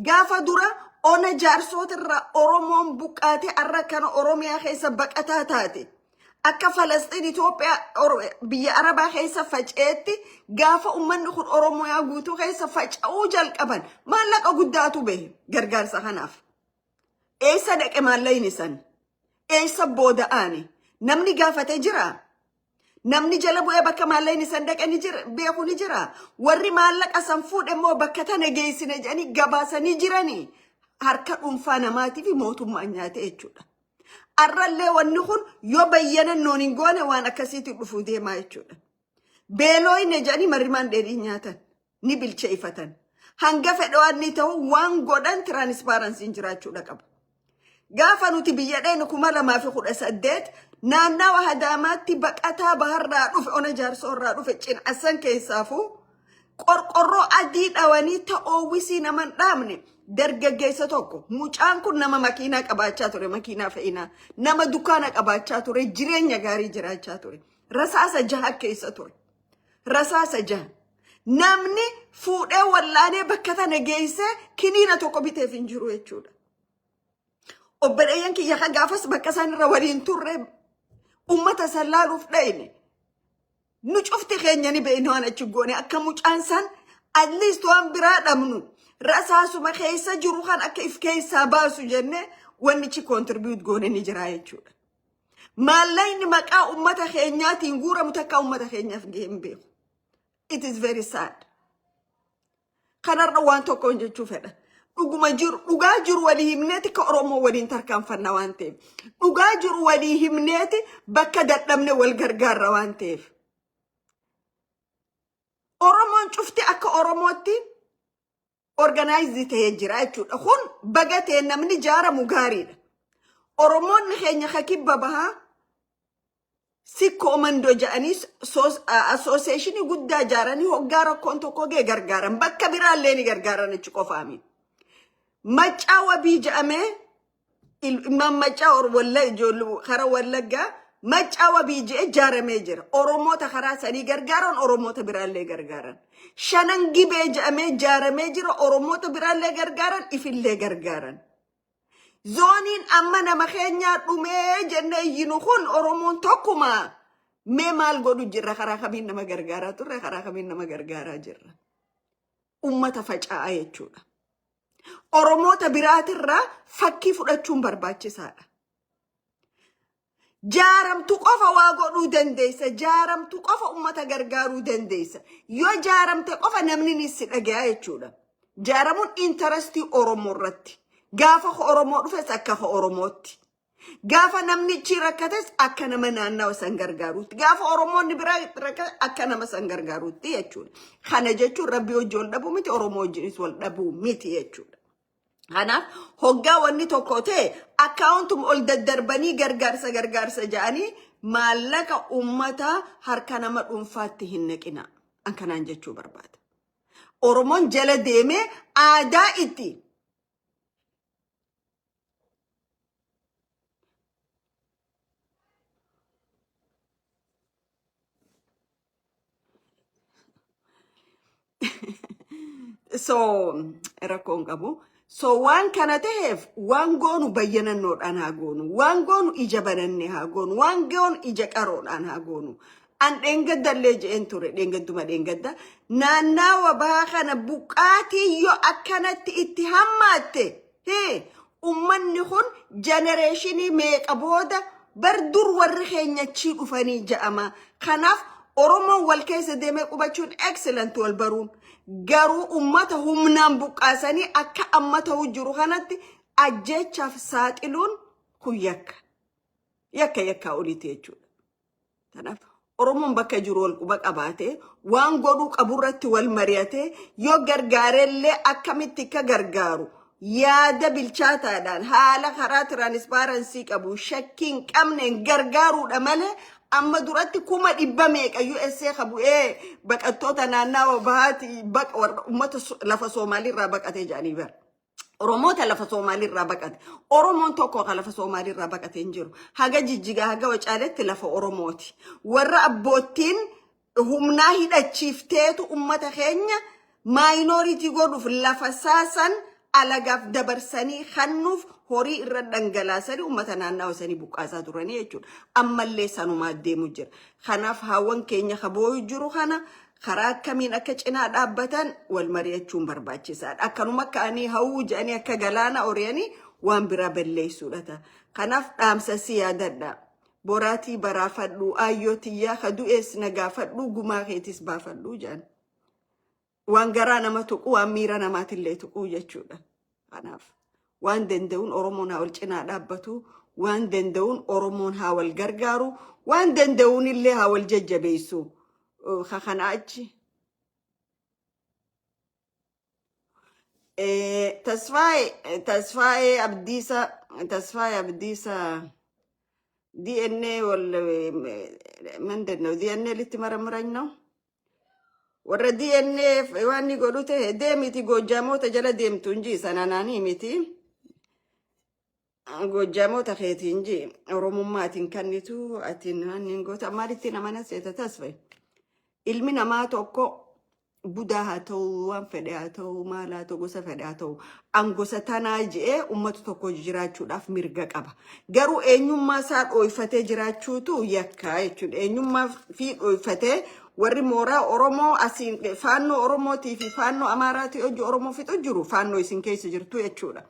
Gaafa dura ona jaarsootirraa Oromoon buqqaatee arra kana Oromiyaa keessa baqataa taate. Akka Falasxiin Itoophiyaa biyya Arabaa keessa faca'etti gaafa uummanni kun Oromiyaa guutuu keessa faca'uu jalqaban maallaqa guddaatu bahe gargaarsa kanaaf. Eessa dhaqe maallaqni san? Eessa booda aane? Namni gaafate jiraa? Namni jala bu'ee bakka maallaqni san dhaqe ni jira, beeku ni jira. Warri maallaqa san fuudhe immoo bakka tana geessine jedhanii gabaasanii jiranii harka dhuunfaa namaatii fi mootummaan nyaate jechuudha. Arrallee wanni kun yoo bayyanannoon hin goone waan akkasiitti dhufuu deemaa jechuudha. Beelooyne jedhanii marrimaan dheedhii nyaatan ni bilcheeffatan. Hanga fedhe waan ni ta'u waan godhan tiraanispaaraansiin jiraachuudha qaba. Gaafa nuti biyya dheenu 2018 naannawa Hadaamaatti baqataa baharraa dhufe ona jaarsoo irraa dhufe cin'assan keessaafuu qorqorroo adii dhawanii ta'oowwisii nama hin dhaabne dargaggeessa tokko mucaan kun nama makiinaa qabaachaa ture, makiinaa fe'inaa, nama dukkaana qabaachaa ture, jireenya gaarii jiraachaa ture, rasaasa jaha keessa ture, rasaasa jaha namni fuudhee wallaanee bakka tana geessee kiniina tokko biteef hin jiru jechuudha. Obboleeyyan kiyya kan gaafas bakka isaan irra waliin turre ummata san laaluuf dhayne. Nu cufti keenya ni beekna waan achi goone akka mucaan san at least waan biraa dhabnu rasaasuma keessa jiru kan akka if keessaa baasu jenne wannichi contribute goone ni jira jechuudha. Maallaqni maqaa ummata keenyaatiin guuramu takka ummata keenyaaf gahee hin beeku. It is very sad. Kanarra waan tokkoon jechuu fedha. Dhuguma jiru, dhugaa jiru walii himneeti ka Oromoo waliin tarkaanfanna waan ta'eef. Dhugaa jiru walii himneeti bakka dadhabne wal gargaarra waan ta'eef. Oromoon cufti akka Oromootti organize ta'ee jira jechuudha. Kun baga ta'e namni jaaramu gaariidha. Oromoonni keenya ka kibba bahaa Sikkoo Mandoo jedhanii associationii guddaa ijaaranii hoggaa rakkoon tokko ga'e gargaaran. Bakka biraallee ni gargaaran achi qofaami. Maccaa wabii jedhamee ilmaan maccaa walla ijoollee karaa Wallaggaa maccaa wabii jedhee ijaaramee jira. Oromoota karaa sanii gargaaran, Oromoota biraallee gargaaran. Shanan Gibee jedhamee ijaaramee jira. Oromoota biraallee gargaaran, ifillee gargaaran. Zooniin amma nama keenyaa dhumee jennee iyyinu kun Oromoon tokkuma. Mee maal godhu jirra? Karaa kamiin nama gargaaraa turre? Karaa kamiin nama gargaaraa jirra? Ummata faca'aa jechuudha. Oromoota biraatirraa fakkii fudhachuun barbaachisaadha. Jaaramtu qofa waa godhuu dandeessa. Jaaramtu qofa ummata gargaaruu dandeessa. Yoo jaaramte qofa namni ni si dhagaya jechuudha. Jaaramuun interestii Oromoo irratti. Gaafa Oromoo dhufes akka Oromootti. Gaafa namnichi rakkates akka nama naannawa san gargaaruutti. Gaafa Oromoonni biraa rakkate akka nama san gargaaruutti jechuudha. Kana jechuun Rabbi wajji wal dhabuu miti, Oromoo wajjinis wal dhabuu miti jechuudha. Kanaaf hoggaa wanni tokko ta'e akkaawuntuma ol daddarbanii gargaarsa gargaarsa jedhanii maallaqa uummataa harka nama dhuunfaatti hin naqina. An kanaan jechuu barbaada. Oromoon jala deemee aadaa itti So rakkoon qabu. So waan kana ta'eef waan goonu bayyanannoodhaan haa goonu. Waan goonu ija banannee haa goonu. Waan goonu ija qaroodhaan haa goonu. An dheengaddallee je'een ture, dheengadduma dheengadda naannaawa bahaa kana buqqaatii yoo akkanatti itti hammaatte hee ummanni kun jenereeshinii meeqa booda bar dur warri keenya achii dhufanii ja'ama. Kanaaf Oromoon wal keessa deemee qubachuun excellent, wal baruun garuu ummata humnaan buqqaasanii akka amma ta'u jiru kanatti ajjeechaaf saaxiluun kun yakka. Yakka yakkaa oliiti jechuudha. Kanaaf Oromoon bakka jiru wal quba qabaatee waan godhuu qaburratti wal mari'atee yoo gargaarellee akkamitti akka gargaaru yaada bilchaataadhaan haala karaa tiraanispaaransii qabu shakkii hin qabneen gargaaruudha malee amma duratti 100,000 meeqa USA ka bu'ee baqattoota naannawa bahaati baqa warra uummata lafa Soomaalirraa baqatee jedhanii bara. Oromoota lafa Soomaalirraa baqate. Oromoon tokko ka lafa Soomaalirraa baqate hin jiru. Haga Jijjigaa haga Wacaaletti lafa Oromooti. Warra abboottiin humnaa hidhachiifteetu ummata keenya minority godhuuf lafa saasan Alagaaf dabarsanii hannuuf horii irra dhangalaasanii uummata naannawa sanii buqqaasaa turanii jechuudha. Ammallee sanumaa deemu jira. Kanaaf haawwan keenya kabooyu jiru kana karaa akkamiin akka cinaa dhaabbatan wal mari'achuun barbaachisaadha. Akkanuma ka'anii hawwuu jedhanii akka galaana ori'anii waan biraa balleessuudha ta'a. Kanaaf dhaamsa si yaadadha. Boraatii baraafadhu, aayyoo tiyyaa ka du'ees na gaafadhu, gumaa keetis baafadhu jedhan. Waan garaa nama tuqu, waan miira namaatillee tuqu jechuudha. Kanaaf waan danda'uun Oromoon haa wal cinaa dhaabbatu, waan danda'uun Oromoon haa wal gargaaru, waan danda'uun illee haa wal jajjabeessu. Ka kana achi. Tasfaayee Tasfaayee Abdiisaa Tasfaayee Abdiisaa DNA wal ምንድን ነው DNA ልትመረምረኝ ነው? Warra DNA waan ni godhu ta'e deemiti Goojjaamoota jala deemtu inji sana naanii miti. Goojjaamoota keeti inji Oromummaatiin kannitu atiin waan hin goota maalitti nama seeta Tasfaye. Ilmi namaa tokko budaa haa ta'u, waan fedhe haa ta'u, maal haa ta'u, gosa fedhe haa ta'u, an gosa tanaa je'ee ummata tokko jiraachuudhaaf mirga qaba. Garuu eenyummaa isaa dhooyfatee jiraachuutu yakkaa jechuudha. Eenyummaa fi dhooyfatee warri mooraa Oromoo asiin faannoo Oromootii fi faannoo Amaaraatii hojii Oromoo fixu jiru faannoo isin keessa jirtu jechuudha.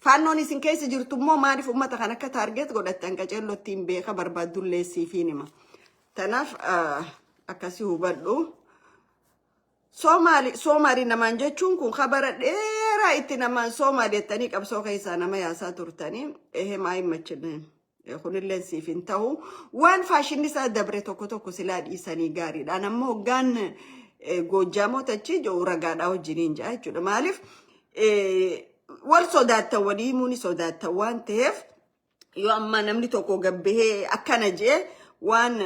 Faannoon isin keessa jirtu immoo maaliif ummata kan akka target godhattan qaceellootti hin beeka barbaaddullee siifiin hima. Tanaaf akkasii hubadhu. Soomaali Soomaali namaan jechuun kun kabara dheeraa itti namaan Soomaali jettanii qabsoo keessaa nama yaasaa turtanii ehee maa hin machinne kunillee siif hin ta'u. Waan faashinni isaa dabre tokko tokko silaa dhiisanii gaariidha. Ammoo hoggaan Goojjaamoota achi jiru ragaadhaa wajjiniin jira jechuudha. Maaliif wal sodaattan, walii himuu ni sodaattan waan ta'eef, yoo amma namni tokko gabbahee akkana jee waan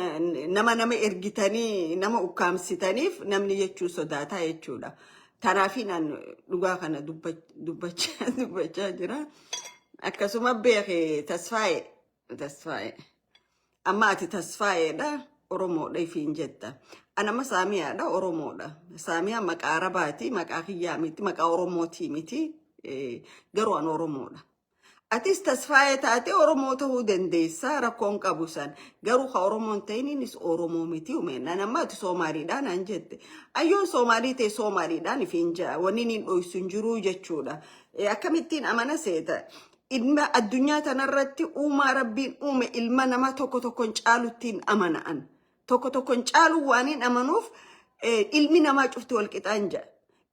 nama nama ergitanii nama ukkaamsitaniif namni jechuu sodaataa jechuudha. Tanaafi naan dhugaa kana dubbachaa jira. Akkasuma beeke Tasfaa'e Tasfaa'e. Amma ati Tasfaa'eedha, Oromoodha ifiin jetta. Anama Saamiyaadha, Oromoodha. Saamiyaa maqaa Arabaati, maqaa kiyyaa miti, maqaa Oromootii miti. Garuu an Oromoodha. Atis Tasfaa'ee taate Oromoo ta'uu dandeessa, rakkoon qabu san. Garuu ka Oromoon ta'iniinis Oromoo miti umeenna. Amma ati Soomaaliidhaan naan jette. Ayyoon Soomaalii ta'e Soomaaliidhaan ifiin ja'a. Wanni inni dhoysu hin jiru jechuudha. Akkamittiin amana seeta? Ilma addunyaa tanarratti uumaa Rabbiin uume ilma nama tokko tokkoon caaluttiin amana'an. Tokko tokkoon caalu waan hin amanuuf ilmi namaa cufti wal qixaan ja'a.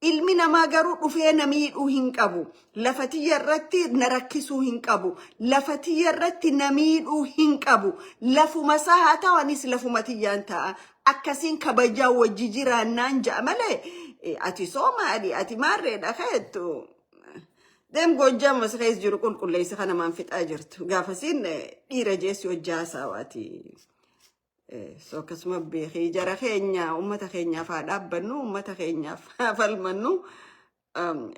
Ilmi namaa garuu dhufee na miidhuu hin qabu. Lafa tiyya irratti na rakkisuu hin qabu. Lafa tiyya irratti na miidhuu hin qabu. Lafuma isaa haa ta'u, anis lafuma tiyyaan ta'a. Akkasiin kabajaa wajji jiraannaan ja'a malee ati Soomaali ati maarreedha keettu. Deem Goojjaam as keessa jiru qulqulleessa kana maan fixaa jirtu. Gaafasiin dhiira jeessi hojjaa haasawaati. So akkasuma beekee jara keenya uummata keenyaaf haa dhaabbannu, uummata keenyaaf haa falmannu.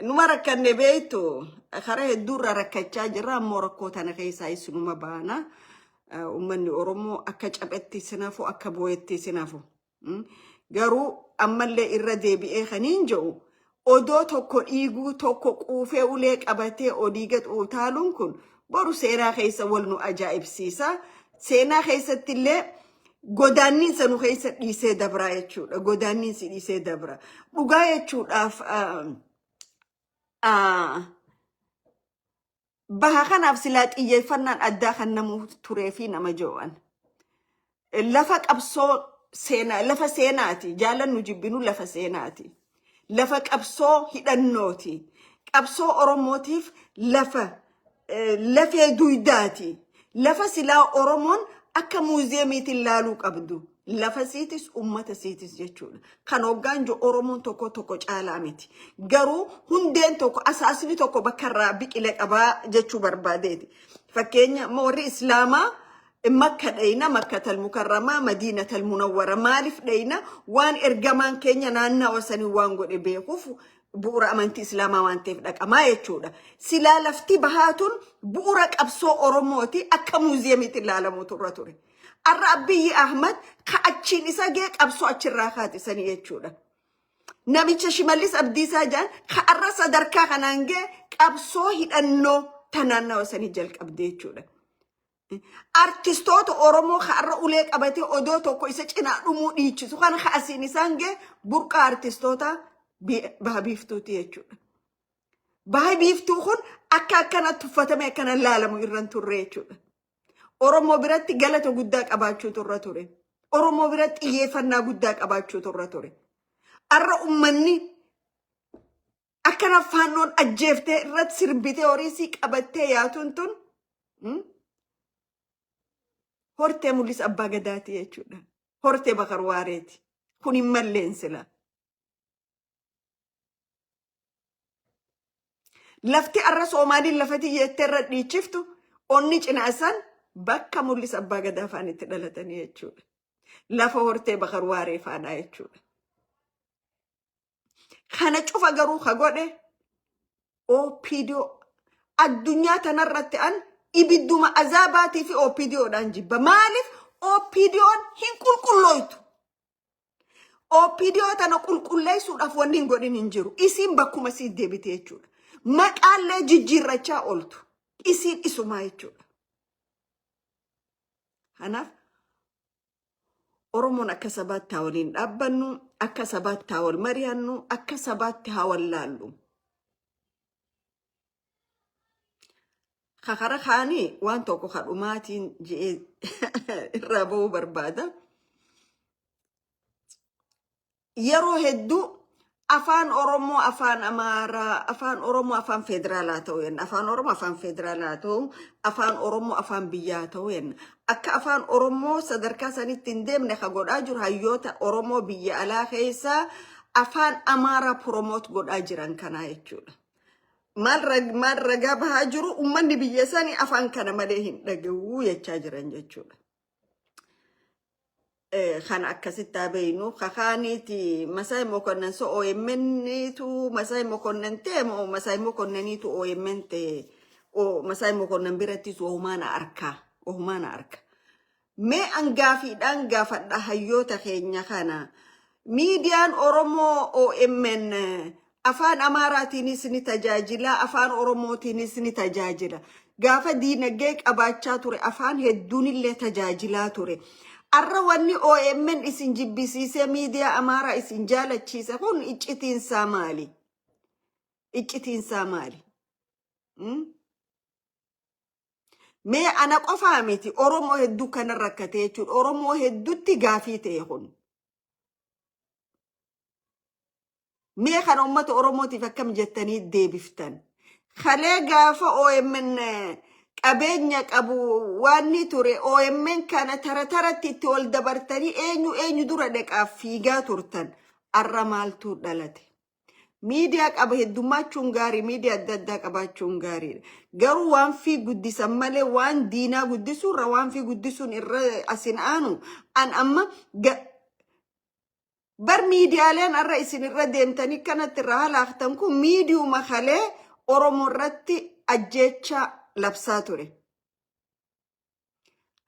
Numa rakkanne beektu, karaa hedduurra rakkachaa jirra, ammoo rakkoo tana keessaa isinuma baana. Uummanni Oromoo akka caphetti sinafu, akka boo'etti sinafu. Garuu ammallee irra deebi'ee kaniin jedhu, odoo tokko dhiiguu tokko quufee ulee qabatee olii gad utaaluun kun boru seenaa keessa wal nu ajaa'ibsiisa. Seenaa keessatti illee godaanniinsa nu keessa dhiisee dabraa jechuudha. Godaanniinsi dhiisee dabra. Dhugaa jechuudhaaf baha kanaaf silaa xiyyeeffannaan addaa kan namuu turee fi nama jo'an. Lafa qabsoo seenaa, lafa seenaati. Jaalannu jibbinu lafa seenaati. Lafa qabsoo hidhannooti. Qabsoo Oromootiif lafa lafee duydaati. Lafa silaa Oromoon akka muuziyeemiitiin laaluu qabdu. Lafa siitis ummata siitis jechuudha. Kan hoggaan jiru Oromoon tokko tokko caalaa miti. Garuu hundeen tokko, asaasni tokko bakka irraa biqile qabaa jechuu barbaadeeti. Fakkeenya warri Islaamaa Makka dhayna, Makkatal Mukarramaa, Madiinatal Munawwara maaliif dhayna? Waan ergamaan keenya naannawa sanii waan godhe beekuuf, bu'uura amantii Islaamaa waan ta'eef dhaqamaa jechuudha. Silaa lafti bahaatun bu'uura qabsoo Oromooti, akka muuziyeemiitti ilaalamuutu irra ture. Har'a Abiyyi Ahmad ka achiin isa gee qabsoo achirraa kaatisanii jechuudha. Namicha Shimallis Abdiisaa jedhan har'a sadarkaa kanaan ga'e qabsoo hidhannoo ta naannawa sanii jalqabde jechuudha. Artistoota Oromoo har'a ulee qabatee odoo tokko isa cinaa dhumuu dhiichisu kana asiin isaan ga'e burqaa artistoota Baha Biiftuuti jechuudha. Baha Biiftuu kun akka akkana tuffatame, akkana laalamu irra hin turre jechuudha. Oromoo biratti galata guddaa qabaachuutu irra ture. Oromoo biratti xiyyeeffannaa guddaa qabaachuutu irra ture. Har'a uummanni akkana faannoon ajjeeftee irratti sirbitee horii sii qabattee yaatuun tun hortee Mul'isa Abbaa Gadaati jechuudha. Hortee Bakar Waareeti. Kun hin malleen sila. Lafti arra Soomaaliin lafa tiyyeettee irra dhiichiftu onni cinaasan bakka Mul'isa Abbaa Gadaa faan itti dhalatanii jechuudha. Lafa hortee Bakar Waaree faadhaa jechuudha. Kana cufa garuu ka godhe OPDO. Addunyaa tanarratti an ibidduma azaabaatii fi OPDOdhaan jibba. Maaliif? OPDOn hin qulqullooytu. OPDO tana qulqulleessuudhaaf wanni hin godhin hin jiru. Isiin bakkuma sii deebite jechuudha. Maqaallee jijjiirrachaa ooltu. Isiin isumaa jechuudha. Kanaaf Oromoon akka sabaatti haa waliin dhaabbannu, akka sabaatti haa wal mari'annu, akka sabaatti haa wal laallu. Kakara kaanii waan tokko kadhumaatiin je'ee irraa ba'uu barbaada. Yeroo hedduu afaan Oromoo afaan Amaaraa, afaan Oromoo afaan federaalaa ta'uu jenna. Afaan Oromoo afaan federaalaa ta'uu, afaan Oromoo afaan biyyaa ta'uu jenna. Akka afaan Oromoo sadarkaa sanitti hin deemne ka godhaa jiru hayyoota Oromoo biyya alaa keessaa afaan Amaaraa promote godhaa jiran kanaa jechuudha. Maal ragaa bahaa jiru? Uummanni biyya sanii afaan kana malee hin dhaga'uu jechaa jiran jechuudha. Kan akkasitti haa beeknu. Kakaaniiti Masaay Mokonnan so OMN tu Masaay Mokonnan ta'e moo Masaay Mokonnaniitu OMN ta'e? O Masaay Mokonnan birattis wahumaana arkaa, wahumaana arka. Mee an gaafiidhaan gaafadha hayyoota keenya kana. Miidiyaan Oromoo OMN afaan Amaaraatiinis ni tajaajila, afaan Oromootiinis ni tajaajila. Gaafa diinagdee qabaachaa ture afaan hedduunillee tajaajilaa ture. Arra wanni OMN isin jibbisiisee miidiyaa Amaaraa isin jaalachiise kun iccitiinsaa maali? Iccitiinsaa maali? Mee ana qofaa miti, Oromoo hedduu kana rakkate jechuudha. Oromoo hedduutti gaafii ta'e kun. Mee kana uummata Oromootiif akkam jettanii deebiftan? Kalee gaafa OMN qabeenya qabu waan ni ture, OMN kana tara taratti itti ol dabartanii eenyu eenyu dura dhaqaaf fiigaa turtan. Arra maaltu dhalate? Miidiyaa qaba heddummachuun gaarii, miidiyaa adda addaa qabaachuun gaariidha. Garuu waan fi guddisan malee waan diinaa guddisuurra waan fi guddisuun irra asin aanu. An amma bar miidiyaaleen har'a isin irra deemtanii kanatti irraa halaaktan kun miidiyuma kalee Oromoo irratti ajjeecha labsaa ture.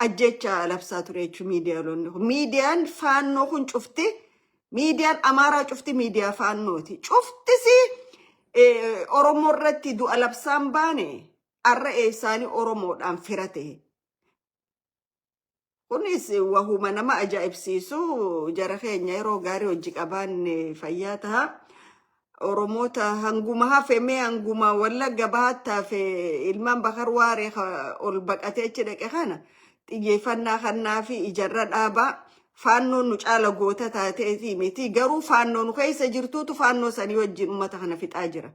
Ajjeecha labsaa ture jechuun miidiyaalonni kun. Miidiyaan faannoo kun cufti, miidiyaan Amaaraa cufti miidiyaa faannooti. Cuftis Oromoo irratti du'a labsaan baane har'a eessaanii Oromoodhaan fira ta'e? Kunis wahuma nama ajaa'ibsiisu. Jara keenya, yeroo gaarii hojii qabaanne fayyaa taha. Oromoota hanguma hafe, mee hanguma Wallagga Bahaatti hafe, ilmaan Bakar Waaree ol baqatee achi dhaqe kana xiyyeeffannaa kannaa fi ijarra dhaabaa. Faannoon nu caala goota taateetii miti, garuu faannoo nu keessa jirtuutu faannoo sanii wajjin uummata kana fixaa jira.